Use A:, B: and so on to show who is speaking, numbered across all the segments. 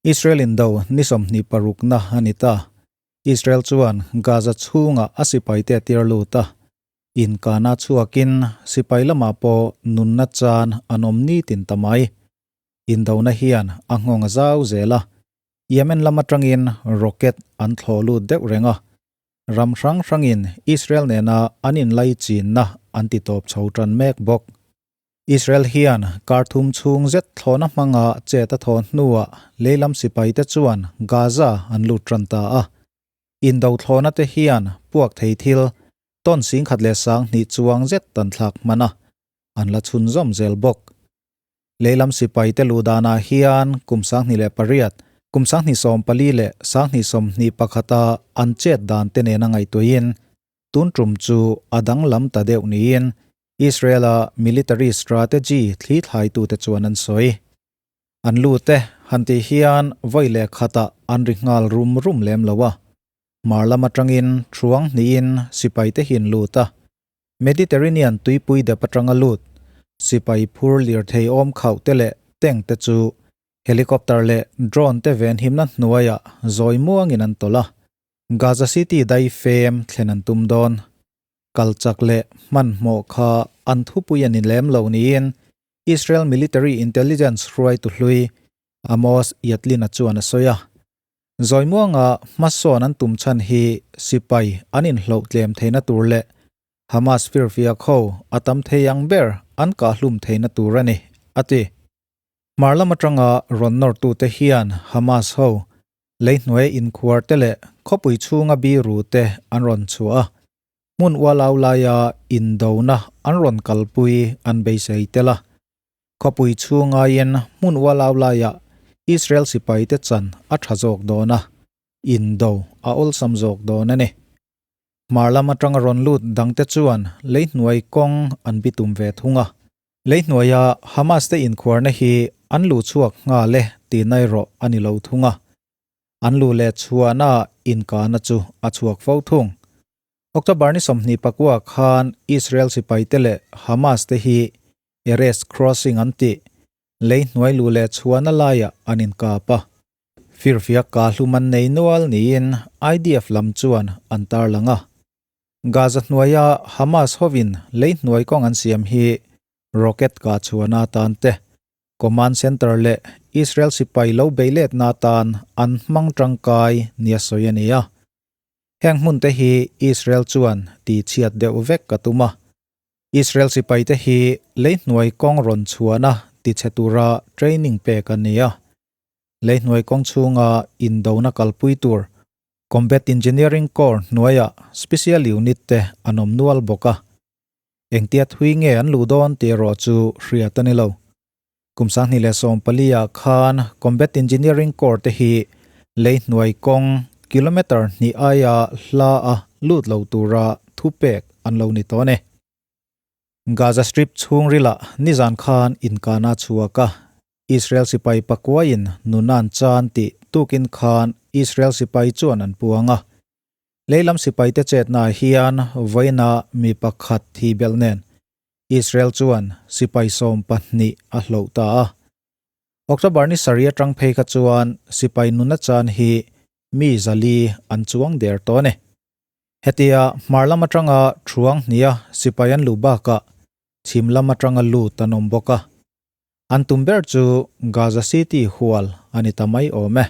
A: Israel indo ni 26 na a ni ta. Israel chuan Gaza chhungah a sipaite a tir lut a, inkana chhuakin sipai lamah pawh nunna chan an awm nitin ta mai. Indona hian a nghawng a zau zel a, Yemen lam atangin rocket an thlawh lut deuh reng a, ram hrang hrangin Israel nena an inlaichinna an ti tawp chho tan mek bawk. Israel hian kar thum chhung zet thlawhna hmanga chet a thaw hnuah leilam sipaite chuan Gaza an lut tan ta a. Indo thlawhna te hian puak thei thil tawn 10,200 chuang zet tan thlak hman a, an la chhunzawm zel bawk. Leilam sipaite luhdanah hian kum 2008, kum 2014 leh 2021-a an chet dan te nena ngaihtuahin tun tum chu a danglam ta deuh niin Israel-a military strategy thli thlaitute chuan an sawi. An lu te han tih hian vawi leh khatah an ri nghal rum rum lem lo a. Hmar lam atangin thuang hnihin sipaite hi an lut a. Mediterranean tuipui dep atanga lut sipai phur lirthei awm khauh te leh tank te chu helicopter leh drone te venhimna hnuaiah zawi muangin an tawlh a. Gaza City dai fem thlen an tum dawn. Kal chak leh hmanhmawh kha an thupui a ni lem lo niin Israel military intelligence hruaitu hlui Amos Yadlin-a chuan a sawi a. Zawimuanga hmasawn an tum chhan hi sipai an inhloh tlem theihna tur leh Hamas firfiak ho a tam thei ang ber an kahhlum theihna tur a ni, a ti. Hmar lam atanga rawn nawrtute hian Hamas ho Leihnuai inkhuar te leh khawpui chhunga biru te an rawn chhuah a, hmun ualau laia indona an rawn kalpui an beisei tel a. Khawpui chhungaiin hmun ualau laiah Israel sipaite chan a tha zawk dawn a, indo a awlsam zawk dawn a ni. Hmar lam atanga rawn lut dangte chuan leihnuai kawng an bitum ve thung a. Leihnuaia Hamas te inkhuarna hi an luh chhuak nghal e tih na erawh a ni lo thung a. An luh leh chhuahna inkahna chu a chhuak fo thung. October ni 29 khan Israel sipaite leh Hamas te hi Erez Crossing an tih leihnuai luh leh chhuahna laiah an inkap a. Firfiak kahlum an nei nual niin IDF lam chuan an tarlang a. Gaza hnuaia Hamas hovin lei hnuai kawng an siam hi rocket kah chhuahna atan te, command center leh Israel sipai lo bei letna atan an hmang tangkai nia sawi a ni a. Heng hmun te hi Israel chuan tihchhiat deuh vek a tum a. Israel sipai te hi lei hnuai kawng rawn chhuahna tichhe tura training pek a ni a. Lei hnuai kawng chhunga indona kalpui tur Combat Engineering Corps hnuaiah Special Unit te an awm nual bawk a. Engtia thui nge an luh dawn tih erawh chu hriat a ni lo. Kum 2014 ah khan Combat Engineering Corps te hi lei hnuai kawng kilometre hnih aia hla a lut lo tura thupek an lo ni tawh a ni. Gaza Strip chhungrilah nizan khan inkana chhuak a, Israel sipai pakuaiin nunan chan tih tukin khan Israel sipai chuan an puang a. Leilam sipaite chetna hian vawiina mi pakhat thi belh nen Israel chuan sipai 12 a hloh ta a. October ni sarih atang phei kha chuan sipai nuna chan hi mi 400 an chuang der tawh a ni. Hetia hmar lam atanga thuang hnia sipai an luh bakah chhim lam atanga lut an awm bawk a. An tum ber chu Gaza City hual a ni ta mai awm e.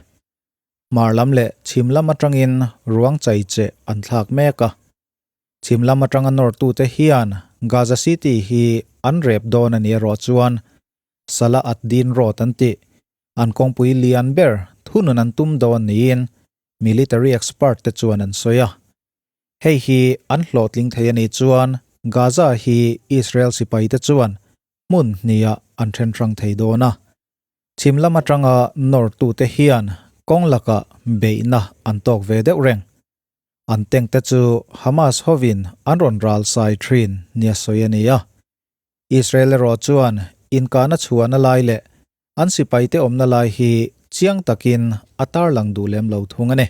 A: Hmar lam leh chhim lam atangin ruang chai che an thlak mek a. Chhim lam atanga nawrtute hian Gaza City hi an rep dawn a ni erawh chuan Salah ad-Din Road an tih an kawngpui lian ber thunun an tum dawn niin military expert te chuan an sawi a. Hei hi an hlawhtling thei a nih chuan Gaza hi Israel sipaite chuan hmun hniah an then hrang thei dawn a. Chhim lam atanga nawrtute hian kawng lakah beihna an tawk ve deuh reng. An tank te chu Hamas hovin an rawn ral sai thin nia sawi a ni a. Israel erawh chuan inkahna chhuahna lai leh an sipaite awmna lai hi chiang takin a tarlang duh lem lo thung a ni.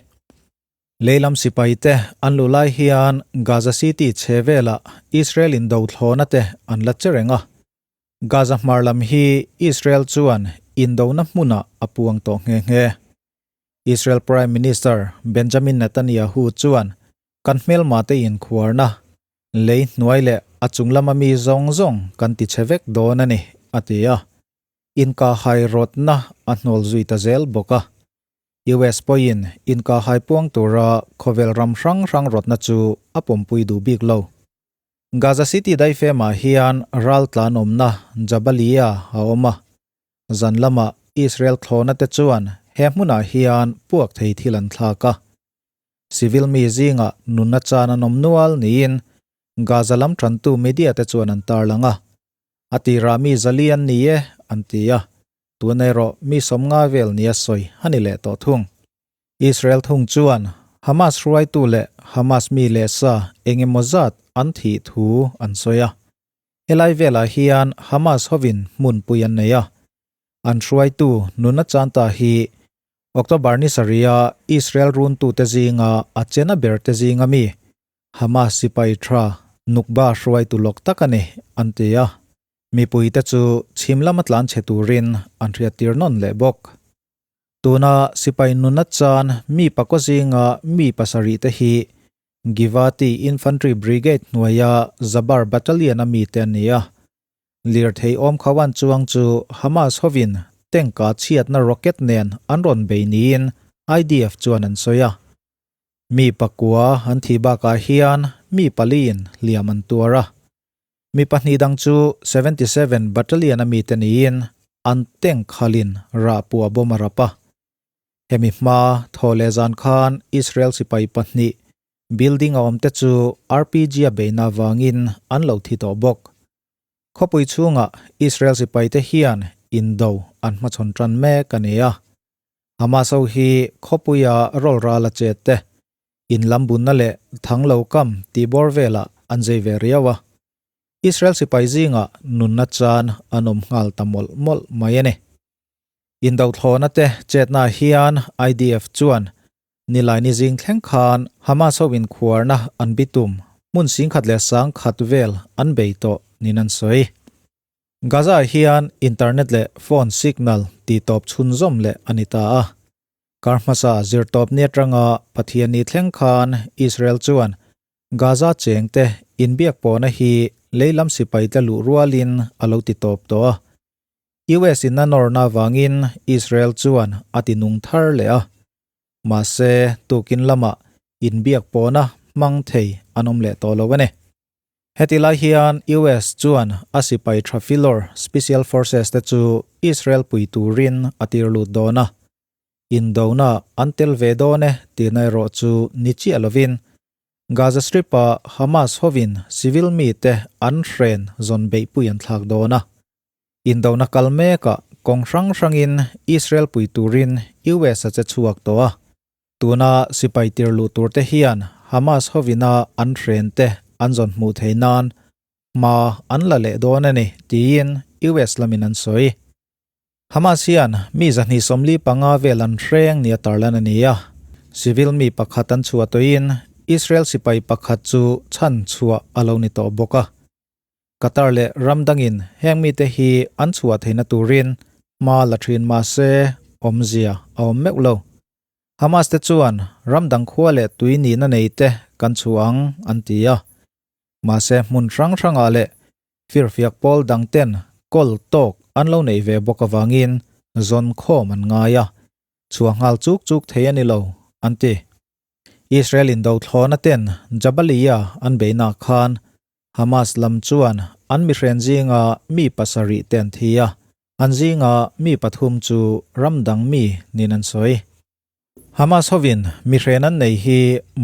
A: Leilam sipaite an luh lai hian Gaza City chhe velah Israel indo thlawhna te an la che reng a. Gaza hmar lam hi Israel chuan indona hmunah a puang tawh nghe nghe. Israel Prime Minister Benjamin Netanyahu chuan kan hmelmate inkhuarna, lei hnuai leh a chung lama mi zawng zawng kan ti chhe vek dawn a ni, a ti a. Inkahhai rawtna a hnawl zui ta zel bawk a. US pawhin inkahhai puang tura khawvel ram hrang hrang rawtna chu a pawmpui duh bik lo. Gaza City daifemah hian ral tlan awmna Jabalia a awm a. Zan lamah Israel thlawhna te chuan he hmunah hian puak thei thil an thlak a. Civil mi zingah nunna chan an awm nual niin Gaza lam tantu media te chuan an tarlang a. A tirah mi zali an ni e an ti a, tun erawh mi 50 vel nia sawi a ni leh tawh thung. Israel thung chuan Hamas hruaitu leh Hamas mi leh sa eng emaw zat an thih thu an sawi a. Helai velah hian Hamas hovin hmunpui an nei a. An hruaitu nuna chanta hi October ni sarih-a Israel runtute zinga a chena berte zinga mi Hamas sipai tha Nukba hruaitu lawk tak a ni, an ti a. Mipuite chu chhim lama tlan chhe turin an hriattir nawn leh bawk. Tuna sipai nuna chan mi pakua zinga mi pasarih te hi Givati Infantry Brigade hnuaia Zabar Battalion a mite an ni a. Lirthei awm khawan chuang chu Hamas hovin tank-a chhiatna rocket nen an rawn bei niin IDF chuan an sawi a. Mi pakua an thih bakah hian mi paliin hliam an tuar a. Mi pahnih dang chu 77 Battalion a mite niin an tank khalin rah puah bawm a rap a. Hemi hma thaw leh zan khan Israel sipai pahnih building a awmte chu RPG a beihna avangin an lo thi tawh bawk. Khawpui chhungah Israel sipaite hian indo an hmachhawn tan mek a ni a. Hamas ho hi khawpuia rawlral a chet te, in lam bunna leh thang lo kam tih bawr velah an zei ve riau a. Israel sipai zingah nunna chan an awm nghal ta mawlh mawlh mai a ni. Indothlawhna te chetna hian IDF chuan Nilaini zing thleng khan Hamas ho inkhuarna an bitum hmun 10,100 vel an bei tawh niin an sawi. Gaza hian internet leh phone signal tihtawp chhunzawm leh a ni ta a. Kar hmasa zirtawpni atanga Pathianni thleng khan Israel chuan Gaza chengte inbiak pawhna hi leilam sipaite luh rualin a lo ti tawp tawh a. US in a nawrna avangin Israel chuan a ti nung thar leh a. Mahse, tukin lamah inbiak pawhna hmang thei an awm leh tawh lo a ni. Heti lai hian US chuan a sipai tha filawr Special Forces te chu Israel pui turin a tir lut dawn a. Indona an tel ve dawn e tihna erawh chu ni chiah lovin Gaza Strip-a Hamas hovin civil mite an hren zawn beihpui an thlak dawn a. Indona kal mekah kawng hrang hrangin Israel pui turin US a che chhuak tawh a. Tuna sipai tir luh tur te hian Hamas hovina an hren te an zawn hmuh theih nan hma an la leh dawn a ni tiin US lamin an sawi. Hamas hian mi 245 vel an hreng nia tarlan a ni a, civil mi pakhat an chhuah tawhin Israel sipai pakhat chu chhan chhuah a lo ni tawh bawk a. Qatar leh ram dangin heng mite hi an chhuah theihna turin hma la thin mah se awmzia a awm meuh lo. Hamas te chuan ram dang khua leh tui nihna nei te kan chhuah ang an ti a. Mahse hmun hrang hrangah leh firfiak pawl dang ten kawl tawk an lo neih ve bawk avangin zawn khawm an ngai a, chhuah nghal chuk chuk thei a ni lo an ti. Israel in dothlawhna ten Jabalia an beihna khan Hamas lam chuan an mihren zinga mi pasarih te an thi a, an zinga mi pathum chu ram dang mi niin an sawi. Hamas hovin mihren an nei hi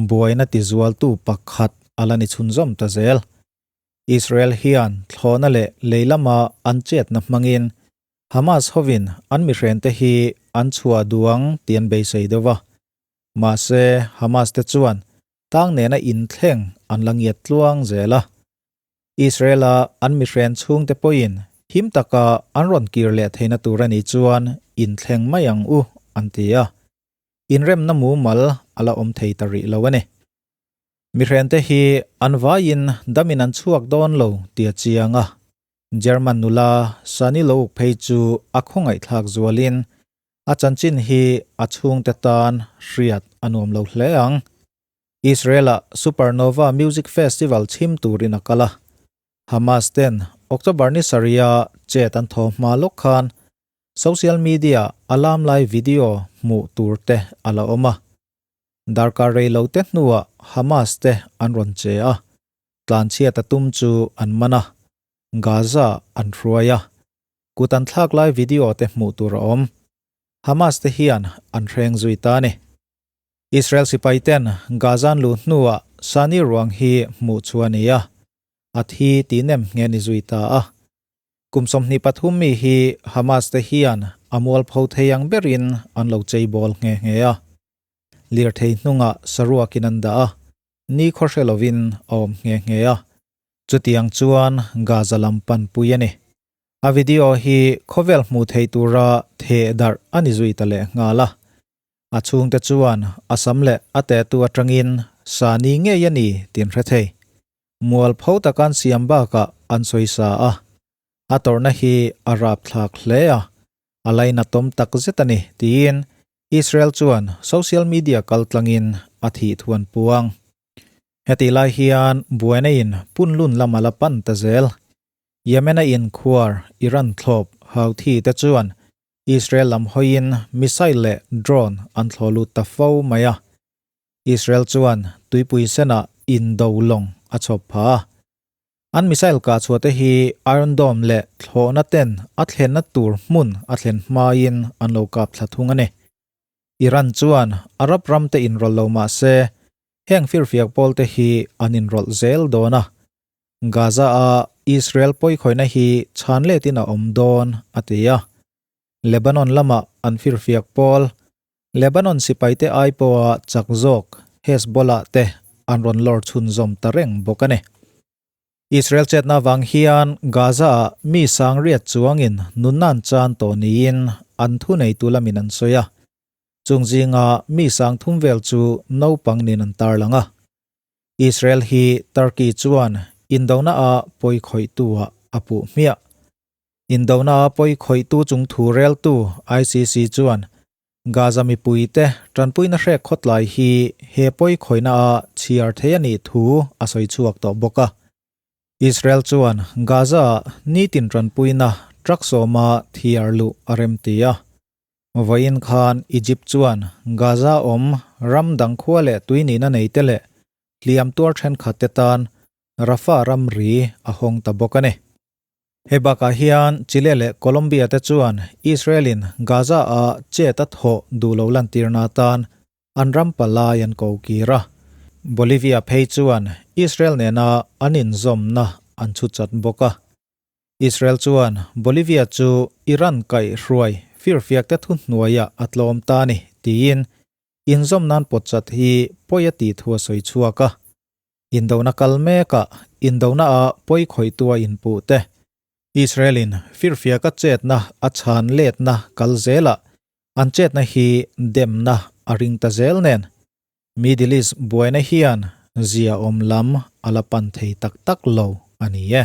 A: buaina tizualtu pakhat a la ni chhunzawm ta zel. Israel hian thlawhna leh lei lama an chetna hmangin Hamas hovin an mihren te hi an chhuah duang tih an beisei deuh a. Mahse, Hamas te chuan tang nena inthleng an la ngiat tluang zel a. Israel-a an mihren chhungte pawhin him taka an rawn kir leh theihna tur a nih chuan inthleng mai ang u an ti a. Inremna mumal a la awm thei ta rih lo a ni. Mihrente hi an vaiin damin an chhuak dawn lo tih a chiang a. German nula Sani Louk phei chu a khawngaihthlak zualin. A chanchin hi a chhungte tan hriat a nuam lo hle ang. Israel-ah Supernova Music Festival chhim turin a kal a. Hamas ten October ni sarih-a chet an thaw hma lawk khan social media a lam lai video hmuh tur te a la awm a. Darkar rei lo te hnuah Hamas te an rawn che a, tlanchhiat a tum chu an man a, Gaza an hruai a. Kut an thlak lai video te hmuh tur a awm. Hamas te hian an hreng zui ta a ni. Israel sipai ten Gaza an luh hnuah Sani ruang hi hmuh chu a ni a, a thi tih nem nge ni zui ta a. Kum 23 mi hi Hamas te hian a mualpho thei ang berin an lo cheibawl nghe nghe a. Lirthei hnungah saruakin an dah a, ni khawhre lovin a awm nghe nghe a. Chutiang chuan Gaza lam panpui a ni. A video hi khawvel hmuh theih tura theh darh a ni zui ta leh nghal a. A chhungte chuan a sam leh a tehtu atangin Sani ngei a ni tin hre thei. Mualpho taka an siam bakah an sawi sa a. A tawrhna hi a rapthlak hle a, a lainatawm tak zet a ni tiin Israel chuan social media kaltlangin a thih thu an puang. Hetih lai hian buaina in punlun lam a la pan ta zel. Yemen-a inkhuar Iran thlawp Houthi te chuan Israel lam hawiin missile leh drone an thlawh lut ta fo mai a. Israel chuan tuipui senah indo lawng a chhawp phah a. An missile kah chhuah te hi Iron Dome leh thlawhna ten a thlenna tur hmun a thlen hmain an lo kap thla thung a ni. Iran chuan Arab ram te inrawlh lo mah se, heng firfiak pawl te hi an inrawlh zel dawn a. Gaza-a Israel pawikhawihna hi chhan letin a awm dawn, a ti a. Lebanon lama an firfiak pawl, Lebanon sipaite ai pawha chak zawk Hezbollah te an rawn lawr chhunzawm ta reng bawk a ni. Israel chetna avang hian Gaza-ah mi sang riat chuangin nunna an chan tawh niin an thuneitu lamin an sawi a. Chung zinga mi sang thum vel chu naupang nin an tarlang a. Israel hi Turkey chuan indona a pawi khawihtu ah a puh hmiah. Indona a pawi khawihtu chung thu reltu ICC chuan Gaza mipuite tanpuina hrek khawtlai hi he pawi khawihna a chhiar thei a nih thu a sawi chhuak tawh bawk a. Israel chuan Gaza ah nitin tanpuina truck sawma thiar luh a remti a. Vawiin khan Egypt chuan Gaza awm ram dang khua leh tui nihna neite leh hliam tuar thenkhat te tan Rafah ramri a hawng ta bawk a ni. Hei bakah hian Chile leh Colombia te chuan Israel-in Gaza-a chet a thawh duh lo lantirna atan an ram palai an ko kir a. Bolivia phei chuan Israel nena an inzawmna an chhu chat bawk a. Israel chuan Bolivia chu Iran kaihhruai firfiakte thuhnuaiah a tlawm ta a ni, tiin inzawm nan pawtchat hi pawi a tih thu a sawi chhuak a. Indona kal mekah indona a pawi khawihtu a inpuh te, Israel-in firfiaka chetna a chhan letna kal zelah an chetna hi demna a ring ta zel nen, Middle East buaina hian ziaawm lam a la pan thei tak tak lo a ni e.